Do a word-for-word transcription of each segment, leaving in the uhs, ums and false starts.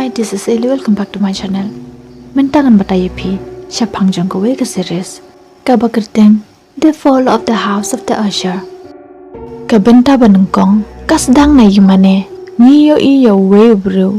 Hi, this is Ellie. Welcome back to my channel. Mynta ngan batai ïa phi shaphang jong kawei ka series kaba kyrteng The Fall of the House of the Usher. Ka bynta ba nyngkong ka sdang na ïingmane. Ngi ïohi ïa uwei u briew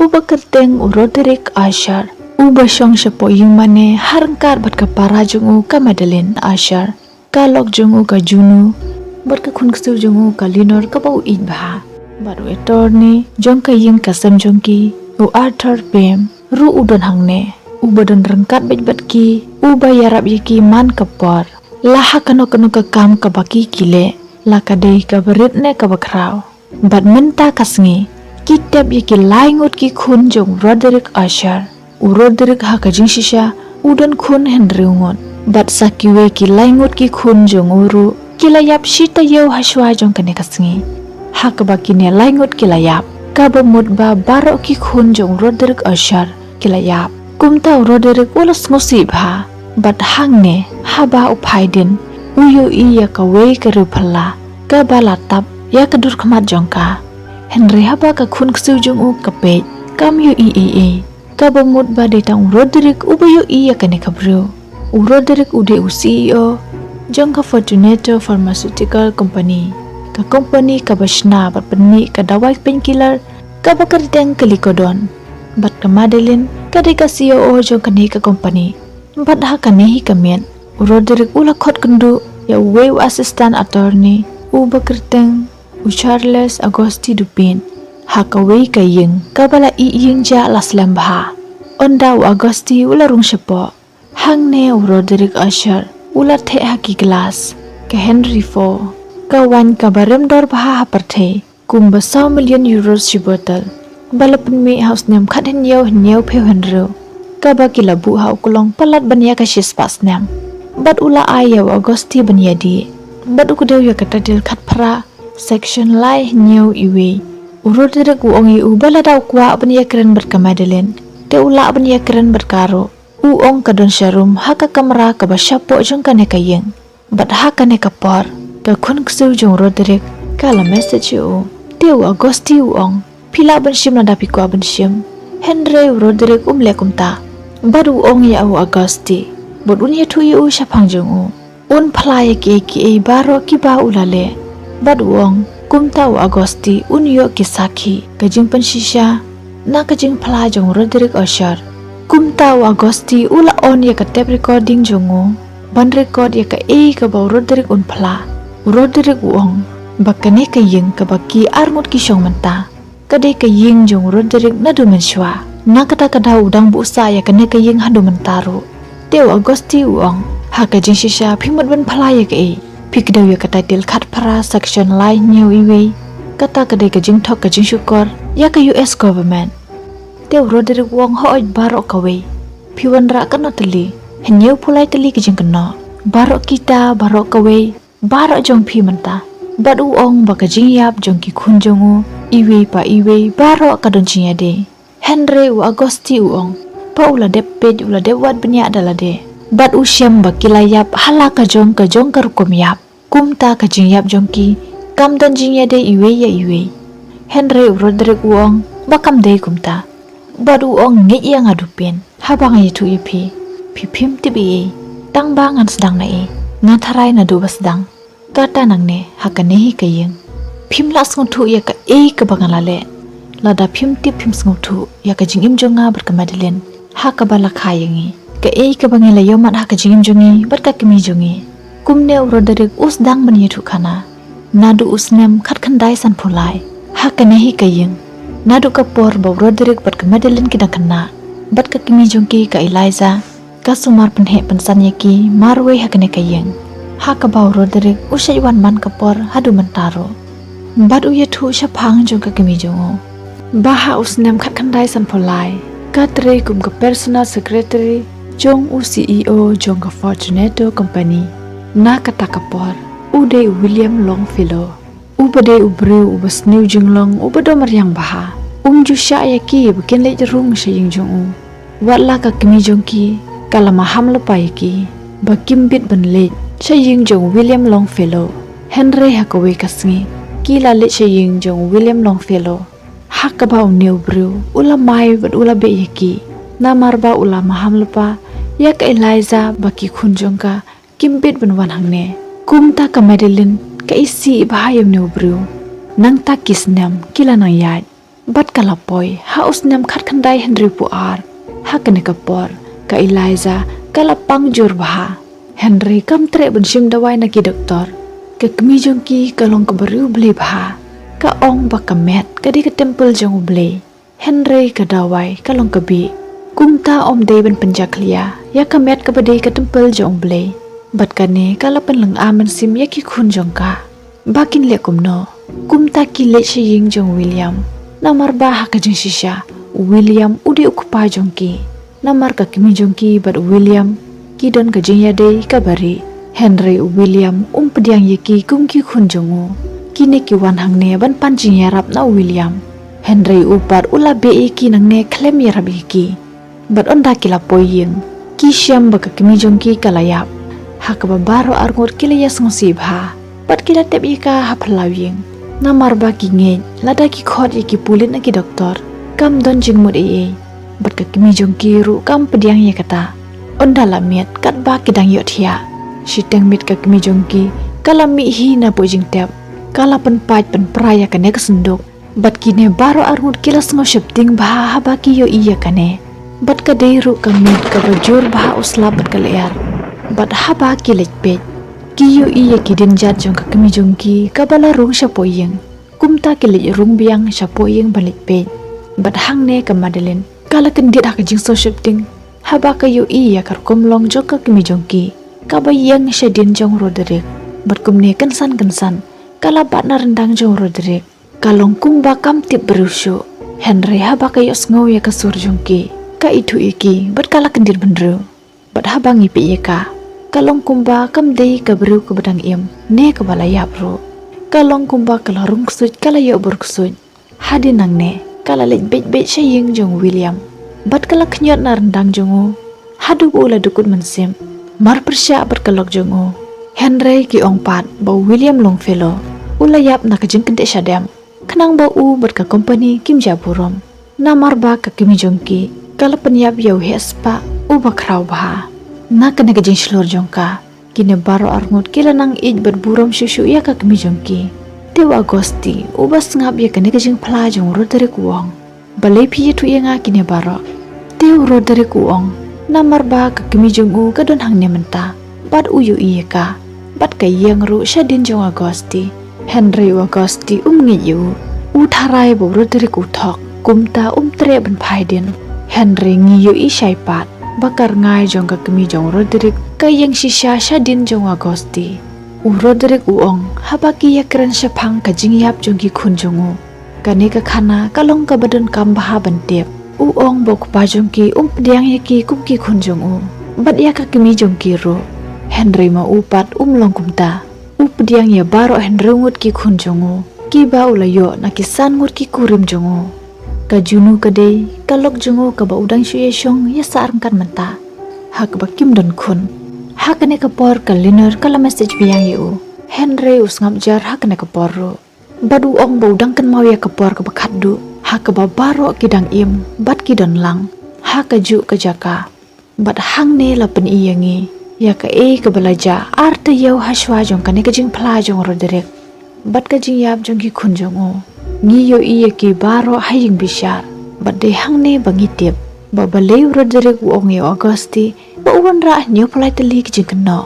uba kyrteng u Roderick Usher, uba shong shapoh ïingmane ha ryngkat bad ka para jong u ka Madeline Usher, ka lok jong u ka Juno, bad ka khun ksew jong u ka Lenore kaba u ïeit bha. Bad u attorney jong ka ïing ka sem jong ki, u Arthur Pym, ruh u don hangne, uba don ryngkat beit bad ki, uba ïarap ïa ki man ka por. La ha kano kano ka kam kaba ki ki leh, la ka dei kaba rit ne kaba khraw. Bad mynta ka sngi ki tep ïa ki lai ngut ki khun jong Roderick Usher. U Roderick ha ka jingshisha u don khun hynriew ngut. Bad sa kiwei ki lai ngut ki khun jong u ruh ki la ïap shi taïew ha shuwa jong kane ka sngi. Ha kaba kine lai ngut ki la ïap, kaba mut ba baroh ki khun jong Roderick Usher ki la ïap. Kumta u Roderick u la sngewsih bha. Bad hangne haba u phai dien, u ïohi ïa kawei ka riew phylla kaba la tap ïa ka dur khmat jong ka. Hynrei haba ka khun ksew jong u ka peit, kam ïohi ei ei. Kaba mut ba dei tang u Roderick uba ïohi ïa kane ka briew. U Roderick u dei u C E O jong ka Fortunato Pharmaceutical Company, ka company kaba shna bad pynmih ka dawai painkiller kaba kyrteng Calicodon. Bad ka Madeline ka dei ka C O O jong kane ka company. Bad ha kane hi ka miet, u Roderick u la khot kynduh ïa uwei u assistant attorney uba kyrteng u Charles Auguste Dupin ha kawei ka ïing kaba la ïing ja la slem bha. Ynda u Auguste u la rung shapoh, hangne u Roderick Usher u la theh ha ki glass ka Henry four, ka waiñ kaba rem dor bha ha pyrthei, kumba saw million euros shi bottle, ba la pynmih ha u snem khathynñiew hynñiewphew hynriew, kaba ki la buh ha u klong palat ban ïa ka shispah snem. Bad u la ai ïa u Auguste ban ïadih bad u kdew ïa ka title khatphra, section lai hynñiew iwei. U Roderick u ong ïa u ba lada u kwah ban ïakren bad ka Madeline, te u lah ban ïakren bad ka ruh. U ong ka don sharum ha ka kamra kaba shapoh jong kane ka ïing. Bad ha kane ka por, ka khun ksew jong Roderick ka la message ïa u. Te u Auguste u ong, phi lah ban shim lada phi kwah ban shim. Hynrei u Roderick um leh kumta. Bad u ong ïa u Auguste, bad un ïathuh ïa u shaphang jong u. Un phla ïa kiei kiei baroh kiba u la leh. Bad u ong, kumta u Auguste un ïoh ki sakhi, ka jingpynshisha na ka jingphla jong u Roderick Usher. Kumta u Auguste u la on ïa ka tape recording jong u ban record ïa kaei kaba u Roderick un phla. U Roderick u ong ba kane ka ïing kaba ki arngut ki shong mynta, ka dei ka ïing jong u Roderick naduh mynshuwa. Na kata ka daw u dang buh sah ïa kane ka ïing haduh mynta ruh. Te u Auguste u ong, ha ka jingshisha phi mut ban phla ïa kaei? Phi kdew ïa ka title khatphra section lai hynñiew iwei. Kata ka dei ka jingthok ka jingshukor ïa ka U S government. Te u Roderick u ong, hooid baroh kawei. Phi wanrah katno tylli? Hynñiewphew lai tylli ki jingkynnoh. Baroh kita, baroh kawei, baroh jong phi mynta. Bad u ong ba ka jingïap jong ki khun jong u iwei pa iwei baroh ka don jingïadei. Hynrei u Auguste u ong ba u la dep peit, u la dep wad bniah da lade. Bad u shem ba ki la ïap ha la ka jong ka jong ka rukom ïap. Kumta ka jingïap jong ki kam don jingïadei iwei ïa iwei. Hynrei u Roderick u ong ba kam dei kumta. Bad u ong, ngeit ïa nga Dupin haba nga ïathuh ïa phi. Phi phim tip ei ei. Tang ba ngan sdang na ei, nga tharai naduh ba sdang. Kata nangne ha kane hi ka ïing. Phim lah sngewthuh ïa kaei kaba nga la leh. Lada phim tip phim sngewthuh ïa ka jingim jong nga bad ka Madeline, ha kaba la kha ïa ngi, kaei kaba ngi la ïohmat ha ka jingim jong ngi bad ka kmie jong ngi. Kumne u Roderick u sdang ban ïathuh khana. Naduh u snem khatkhyndai sanphew lai, ha kane hi ka ïing, naduh ka por ba u Roderick bad ka Madeline ki dang khynnah, bad ka kmie jong ki ka Eliza ka sumar pynheh pynsan ïa ki marwei ha kane ka ïing. Ha kaba u Roderick u shait wan man ka por haduh mynta ruh. Bad u ïathuh shaphang jong ka kmie jong u ba ha u snem khatkhyndai sanphew lai, ka trei kum ka personal secretary jong u C E O jong ka Fortunato Company. Na kata ka por u dei u William Longfellow. Uba dei u briew uba sniew jinglong, uba dom riang bha. Um ju shah ïa ki ba kin leit rung sha ïing jong u. Wat la ka kmie jong ki ka la maham lypa ïa ki ba kim bit ban leit sha ïing jong William Longfellow. Hynrei ha kawei ka sngi ki la leit sha ïing jong William Longfellow. Ha kaba une u briew u la mai bad u la beh ïa ki. Namar ba u la maham lypa ïa ka Eliza ba ki khun jong ka kim bit ban wan hangne. Kumta ka Madeline ka isih bha ïa une u briew. Nangta ki snem ki la nang ïaid. Bad ka la poi ha u snem khatkhyndai hynriewphew ar. Ha kane ka por ka Eliza ka la pang jur bha. Hynrei kam treh ban shim dawai na ki doktor. Ka kmie jong ki ka long kaba riewblei bha. Ka ong ba ka met ka dei ka temple jong U Blei. Hynrei ka dawai ka long ka bih. Kumta ym dei ban pynjakhlia ïa ka met kaba dei ka temple jong U Blei. Bad kane ka la pynlynga mynsiem ïa ki khun jong ka ba kin leh kumno. Kumta ki leit sha ïing jong William. Namar ba ha ka jingshisha u William u dei u kpa jong ki. Namar ka kmie jong ki bad u William ki don ka jingïadei kaba rieh. Hynrei u William um pdiang ïa ki kum ki khun jong u. Kine ki wan hangne ban pan jingïarap na u William. Hynrei u pat u la beh ïa ki nangne khlem ïarap ïa ki. Bad ynda ki la poi ïing ki shem ba ka kmie jong ki ka la ïap. Ha kaba baroh arngut ki la ïasngewsih bha. Bad ki la tep ïa ka ha phyllaw ïing. Namar ba ki ngeit lada ki khot ïa ki pulit na ki doktor kam don jingmut ei ei. Bad ka kmie jong ki ruh kam pdiang ïa kata. Ynda la miet katba ki dang ïohthiah, shiteng miet ka kmie jong ki ka la mih hi napoh jingtep. Ka la pynpait pynpra ïa kane ka synduk. Bad kine baroh arngut ki la sngew sheptieng bha haba ki ïohi ïa kane. Bad ka dei ruh ka miet kaba jur bha u slap bad ka lyer. Bad haba ki leit peit ki ïohi ïa ki dienjat jong ka kmie jong ki kaba la rung shapoh ïing. Kumta ki leit rung biang shapoh ïing ban leit peit. Bad hangne ka Madeline ka la kyndit ha ka jingsngewsheptieng haba ka ïohi ïa ka rukom long jong ka kmie jong ki kaba ïeng shadien jong u Roderick. Bad kumne kynsan kynsan ka la bat na ryndang jong u Roderick. Ka long kumba kam tip briew shuh. Hynrei haba ka ïohsngew ïa ka sur jong ki ka ithuh ïa ki bad ka la kyndit bynriew. Bad haba ngi peit ïa ka ka long kumba kam dei ka briew kaba dang im ne kaba la ïap ruh. Ka long kumba ka la rung ksuid, ka la ïoh bor ksuid. Hadien nangne ka la leit beit beit sha ïing jong u William. Bad ka la khñiot na ryndang jong u haduh ba u la dukut mynsiem marpyrshah bad ka lok jong u. Hynrei ki ong pat ba u William Longfellow u la ïap na ka jingkyndit shadem. Khnang ba u bad ka kompani kim jah burom. Namar ba ka kmie jong ki ka la pynïap ïa u heh spah uba khraw bha. Na kane ka jingshlur jong ka kine baroh arngut ki la nang ïeit bad burom shuh shuh ïa ka kmie jong ki. Te u Agosti uba sngap ïa kane ka jingphla jong u Roderick u ong, balei phi ïathuh ïa nga kine baroh? Te u Roderick u ong, namar ba ka kmie jong u ka don hangne mynta bad u ïohi ïa ka. Bad ka ïeng ruh shadien jong u Agosti. Hynrei u Agosti um ngeit ïa u. U tharai ba u Roderick u thok, kumta um treh ban phai dien. Hynrei ngi ïohi shai pat ba ka rngai jong ka kmie jong u Roderick ka ïeng shisha shadien jong u Agosti. U Roderick u ong haba ki ïakren shaphang ka jingïap jong ki khun jong u, kane ka khana ka long kaba donkam bha ban tip. U ong ba u kpa jong ki um pdiang ïa ki kum ki khun jong u bad ïa ka kmie jong ki ruh. Hynrei ma u pat um long kumta. U pdiang ïa baroh hynriew ngut ki khun jong u kiba u la ïoh na ki san ngut ki kurim jong u. Ka jong u ka dei ka lok jong u kaba u dang shu ïashong ïasah ryngkat mynta ha kaba kim don khun. Ha kane ka por ka Lenore ka la message biang ïa u. Hynrei u sngap jar ha kane ka por ruh. Bad u ong ba u dang kynmaw ïa ka por kaba khatduh ha kaba baroh ki dang im bad ki don lang ha kajuh ka jaka. Bad hangne la pyni ïa ngi ïa kaei kaba la jah ar taïew hashwa jong kane ka jingphla jong u Roderick bad ka jingïap jong ki khun jong u. Ngi ïohi ïa ki baroh ha ïing bishar. Bad dei hangne ba ngi tip ba balei u Roderick u ong ïa u Agosti ba u wanrah hynñiewphew lai tylli ki jingkynnoh.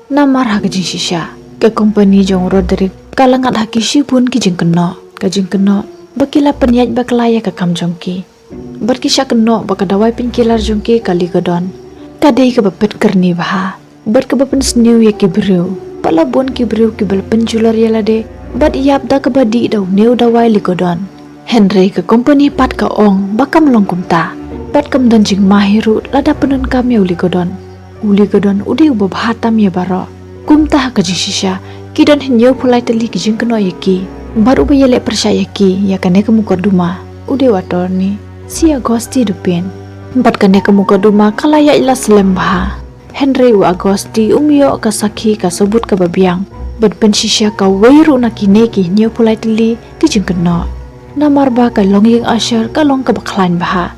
Namar ha ka jingshisha ka kompani jong u Roderick ka la ngat ha ki shibun ki jingkynnoh. Ka jingkynnoh ba ki la pynïaid bakla ïa ka kam jong ki. Bad ki shah kynnoh ba ka dawai painkiller jong ki ka Ligodon ka dei kaba pynkyndit bha bad kaba pynsniew ïa ki briew. Ba la bun ki briew kiba la pynjulor ïa lade bad ïap da kaba dih da une u dawai Ligodon. Hynrei ka kompani pat ka ong ba kam long kumta bad kam don jingma hi ruh lada pyndonkam ïa u Ligodon. U Ligodon u dei uba bha tam ïa baroh. Kumta ha ka jingshisha ki don hynñiewphew lai tylli ki jingkynnoh ïa ki. Bad uba ïaleh pyrshah ïa ki ïa kane ka mukotduma u dei u attorney Sir Agosti Dupin. Bad kane ka mukotduma ka la ïaid la slem bha. Hynrei u Agosti um ïoh ka sakhi ka sabut kaba biang ban pynshisha kawei ruh na kine ki hynñiewphew lai tylli ki jingkynnoh. Namar ba ka longïing Usher ka long kaba khlaiñ bha.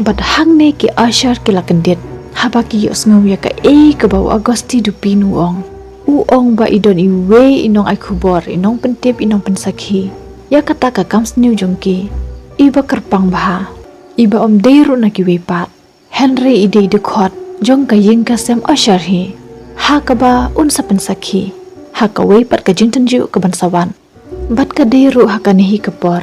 Bad hangne ki Usher ki la kyndit haba ki ïohsngew ïa kaei kaba u Augusty Dupin u ong. U ong ba i don iwei i nongai khubor, i nongpyntip, i nongpynsakhi ïa kata ka kam sniew jong ki, iba kyrpang bha, iba ym dei ruh na kiwei pat, hynrei i dei i dkhot jong ka ïing ka sem Usher hi, ha kaba un sa pynsakhi ha kawei pat ka jingtynjuh kaban sa wan. Bad ka dei ruh ha kane hi ka por,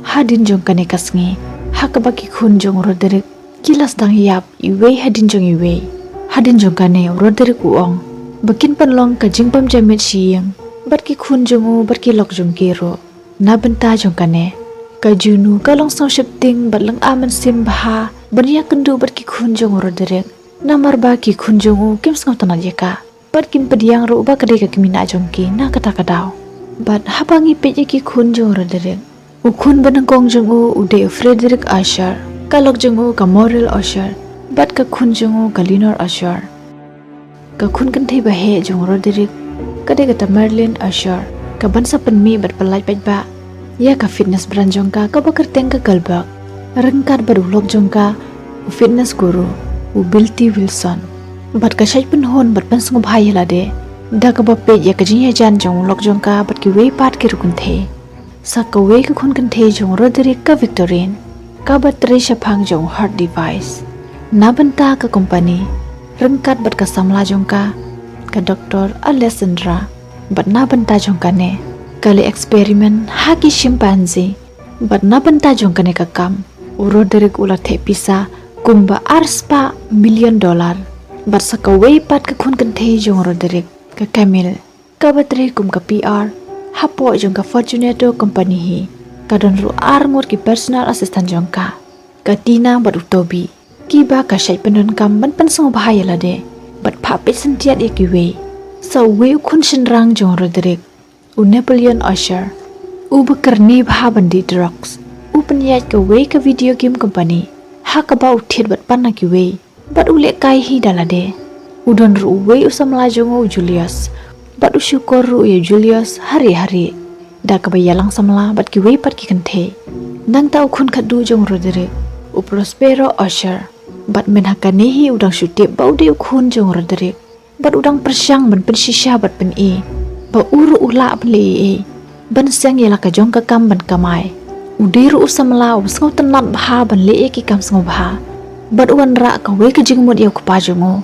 hadien jong kane ka sngi, ha kaba ki khun jong u Roderick ki la sdang ïap iwei hadien jong iwei. Hadien jong kane, u Roderick u ong ba kin pynlong ka jingbym ja miet sha ïing bad ki khun jong u bad ki lok jong ki ruh. Na bynta jong kane, ka Juno ka long sngewsheptieng bad lynga mynsiem bha ban ïakynduh bad ki khun jong u Roderick, namar ba ki khun jong u kim sngewtynnad ïa ka bad kim pdiang ruh ba ka dei ka kmie jong ki na kata ka daw. Bad haba ngi peit ïa ki khun jong u Roderick, u khun banyngkong jong u u dei u Frederick Usher, ka lok jong u ka Morel Usher, bad ka khun jong u ka Lenore Usher. Ka khun kynthei baheh jong u Roderick ka dei kata Marilyn Usher, kaban sa pynmih bad pyllait paidbah ïa ka fitness brand jong ka kaba kyrteng ka Girlbuck, ryngkat bad u lok jong ka, u fitness guru, u Bill T Wilson. Bad ka shait pynhun bad pynsngewbha ïa lade da kaba peit ïa ka jingïajan jong u lok jong ka bad kiwei pat ki riewkynthei. Sa kawei ka khun kynthei jong u Roderick, ka Victorine, kaba trei shaphang jong u heart device. Na bynta ka company, ryngkat bad ka samla jong ka, ka Doktor Alessandra, bad na bynta jong kane, ka leh experiment ha ki chimpanzee. Bad na bynta jong kane ka kam, u Roderick u la theh pisa kumba ar spah million dollar. Bad sa kawei pat ka khun kynthei jong u Roderick, ka Camille, kaba trei kum ka P R hapoh jong ka Fortunato company hi, ka don ruh ar ngut ki personal assistant jong ka, ka Tina bad u Toby, kiba ka shait pyndonkam ban pynsngewbha ïa lade bad phah peit syntiat ïa kiwei. Sa uwei u khun shynrang jong u Roderick, u Napoleon Usher, uba kyrni bha ban dih drugs, u pynïaid kawei ka video game company ha kaba u thied bad pan na kiwei bad u lehkai hi da lade. U don ruh uwei u samla jong u, u Julius, bad u shukor ruh ïa u Julius harieh harieh da kaba ïalang samla bad kiwei pat ki kynthei. Nangta u khun khatduh jong u Roderick, u Prospero Usher, bad mynha kane hi u dang shu tip ba u dei u khun jong u Roderick, bad u dang pyrshang ban pynshisha bad pyni ba u ruh u lah ban leh ei ei ban seng ïa la ka jong ka kam ban kamai. U dei ruh u samla uba sngewtynnad bha ban leh ïa ki kam sngewbha, bad u wanrah kawei ka jingmut ïa u kpa jong u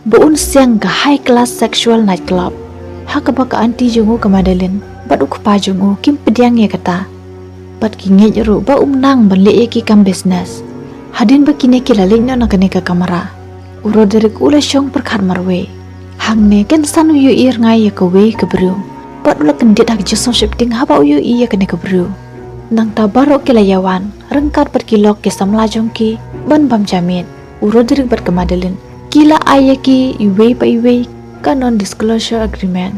ba un seng ka high class sexual night club, ha kaba ka aunty jong u, ka Madeline, bad u kpa jong u kim pdiang ïa kata. Bad ki ngeit ruh ba um nang ban leh ïa ki kam business. Hadien ba kine ki la leit noh na kane ka kamra, u Roderick u la shong pyrkhat marwei. Hangne kynsan u ïohi rngai ïa kawei ka briew, bad u la kyndit ha ka jingsngewsheptieng haba u ïohi ïa kane ka briew. Nangta baroh ki la ïawan ryngkat bad ki lok, ki samla jong ki, ban bam ja miet, u Roderick bad ka Madeline. Ki la ai ïa ki iwei pa iwei ka non disclosure agreement,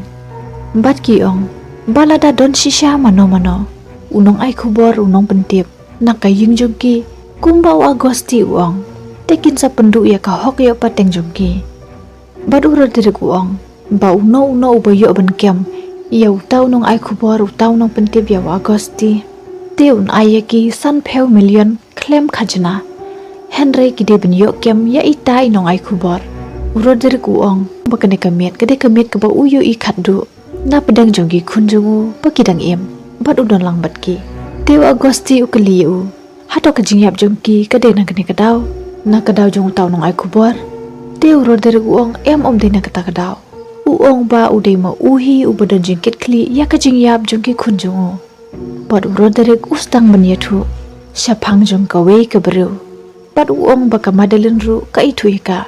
bad ki ong ba lada don shisha mano mano u nongai khubor, u nongpyntip na ka ïing jong ki, kumba u Augusty u ong, te kin sa pynduh ïa ka hok ïoh pateng jong ki. Bad u Roderick u ong ba uno uno uba ïoh ban kem ïa uta u nongai khubor, uta u nongpyntip, ïa u Augusty, te un ai ïa ki sanphew million khlem khajna. Hynrei ki dei ban ïoh kem ïa ita i nongai khubor. U Roderick u ong ba kane ka miet ka dei ka miet kaba u ïohi khatduh na pdeng jong ki khun jong u ba ki dang im bad u don lang bad ki. Te u Augusty u kylli ïa u, hato ka jingïap jong ki ka dei na kane ka daw, na ka daw jong uta u nongai khubor? Te u Roderick u ong em, ym dei na kata ka daw. U ong ba u dei ma u hi uba don jingkitkhlieh ïa ka jingïap jong ki khun jong u. Bad u Roderick u sdang ban ïathuh shaphang jong kawei ka briew, bad u ong ba ka Madeline ruh ka ithuh ïa ka.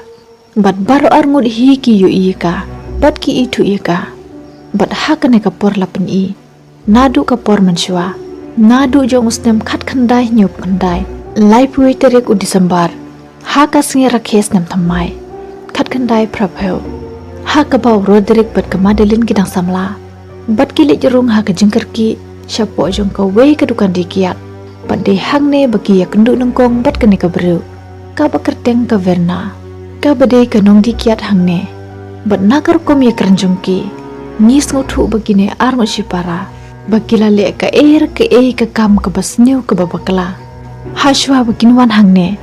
Bad baroh arngut hi ki ïohi ïa ka bad ki ithuh ïa ka. Bad ha kane ka por la pyni, naduh ka por mynshuwa, naduh jong u snem khatkhyndai hynñiewphew khyndai, laiphew tarik u December, ha ka sngi rakhe snem thymmai khatkhyndai phraphew, ha kaba u Roderick bad ka Madeline ki dang samla bad ki leit rung ha ka jingkyrkieh shapoh jong kawei ka dukan dih kiad. Bad dei hangne ba ki ïakynduh nyngkong bad kane ka briew kaba kyrteng ka Verna, kaba dei ka nongdih kiad hangne. Bad na ka rukom ïakren jong ki, ngi sngewthuh ba kine arngut shipara ba ki la leh kaei re kaei ka kam kaba sniew kaba bakla. Hashwa ba kin wan hangne,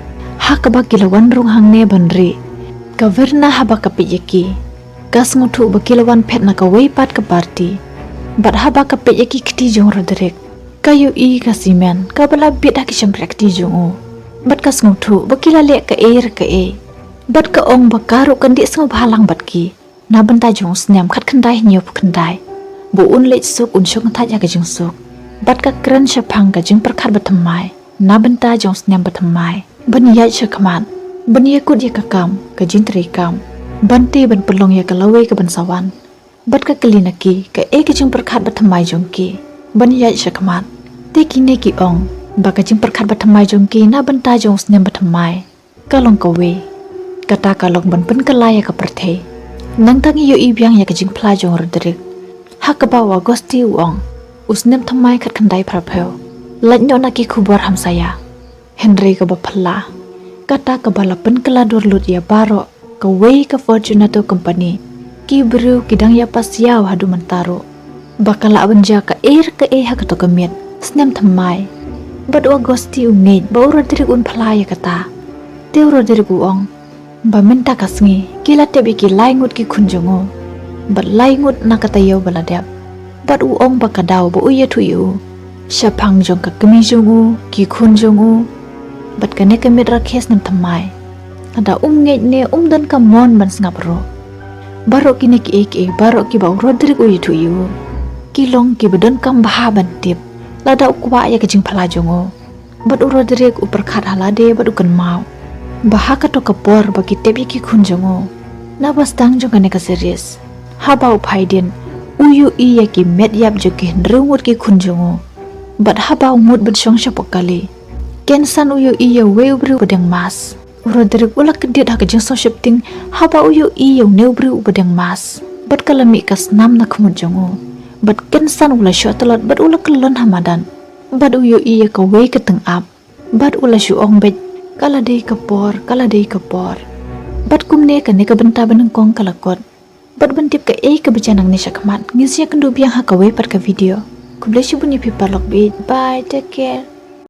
ha kaba ki la wan rung hangne ban rieh, ka Verna haba ka peit ïa ki, ka sngewthuh ba ki la wan phet na kawei pat ka party. Bad haba ka peit ïa ki kti jong u Roderick, ka ïohi ka simen kaba la bieit ha ki shympriahkti jong u. Bad ka sngewthuh ba ki la leh kaei re kaei. Bad ka ong ba ka ruh kan dih sngewbha lang bad ki na bynta jong u snem khatkhyndai hynñiewphew khyndai, ba un leit suk, un shong thait ha ka jingsuk. Bad ka kren shaphang ka jingpyrkhat bathymmai na bynta jong u snem bathymmai, ban ïaid shakhmat, ban ïakut ïa ka kam, ka jingtrei kam, ban tei ban pynlong ïa ka lawei kaban sa wan. Bad ka kylli na ki kaei ka jingpyrkhat bathymmai jong ki ban ïaid shakhmat. Te kine ki ong ba ka jingpyrkhat bathymmai jong ki na bynta jong u snem bathymmai ka long kawei, kata ka long ban pynkylla ïa ka pyrthei. Nangta ngi ïohi biang ïa ka jingphla jong u Roderick, ha kaba u Agosti u ong, u snem thymmai khatkhyndai phraphew, lait noh na ki khubor hamsaïa. Hynrei kaba phylla, kata kaba la pynkylla dur lut ïa baroh, kawei ka Fortunato Company, ki briew ki dang ïa pass ïa u haduh mynta ruh ba ka lah ban jia kaei re kaei ha kato ka miet snem thymmai. Bad u Agosti u ngeit ba u Roderick un phla ïa kata. Te u Roderick u ong ba mynta ka sngi ki la tep ïa ki lai ngut ki khun jong u, bad lai ngut na ka taïew ba la dep. Bad u ong ba ka daw ba u ïathuh ïa u shaphang jong ka kmie jong u, ki khun jong u, bad kane ka miet rakhe snem thymmai, lada um ngeit ne um don ka mon ban sngap ruh. Baroh kine kiei kiei baroh kiba u Roderick u ïathuh ïa u, ki long kiba donkam bha ban tip lada u kwah ïa ka jingphla jong u. Bad u Roderick u pyrkhat ha lade bad u kynmaw ba ha kato ka por ba ki tep ïa ki khun jong u, naba sdang jong kane ka series, haba u phai dien, u ïohi ïa ki met ïap jong ki hynriew ngut ki khun jong u. Bad haba u mut ban shong shapoh kali, kynsan u ïohi ïa uwei u briew uba deng mask. U Roderick u la kyndit ha ka jingsngewsheptieng haba u ïohi ïa une u briew uba deng mask. Bad ka la mih ka snam na khmut jong u. Bad kynsan u la shoh tlot bad u la kyllon ha madan. Bad u ïohi ïa kawei ka tyngab. Bad u la shu ong beit, ka la dei ka por, ka la dei ka por. Bad kumne kane ka bynta ba nyngkong ka la kut. Bad ban tip kaei kaba jia nangne shakhmat, ngin sa ïakynduh biang ha kawei pat ka video. Khublei shibun ïa phi paralok baieit. Bye, take care.